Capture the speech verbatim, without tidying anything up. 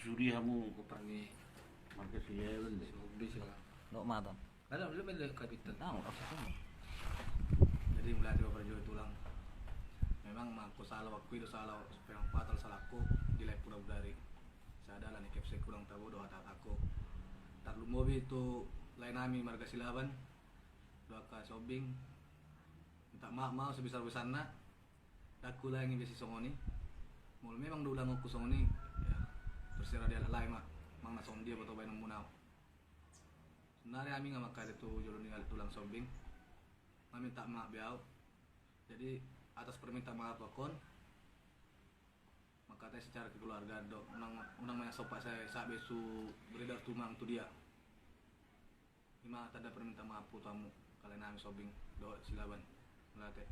Juri hamu koper ni marga Silaban de. Sobi sila. Dok matan. Ada lu beli kapitan. Tahu apa semua. Jadi mulai dari parjolo tulang. Memang mangko salah waktu itu salah, memang fatal salahku di lae pura budari. Sada lah ni kepse kurang tahu doa tak aku. Tak lumobi tu lae nami marga Silaban. Doa ka Sobing. Minta maaf mau sebesar-besarna. Daku lagi besi songoni. Molo memang do ulangonku songoni, ya, terserah dia lae ma. Mang na songon dia boto baenonmuna. Sebenarnya ami nga mangkari tu jolo ni ale tulang Sobing. Nga minta maaf be au. Jadi atas perminta maaf bakon. Mangkatai secara kekeluargaan do unang, unang main sopak saya sabe su beredar tumang tu dia. Ima tanda perminta maaf tu tamu kalae nami Sobing dohot Silaban. Melate.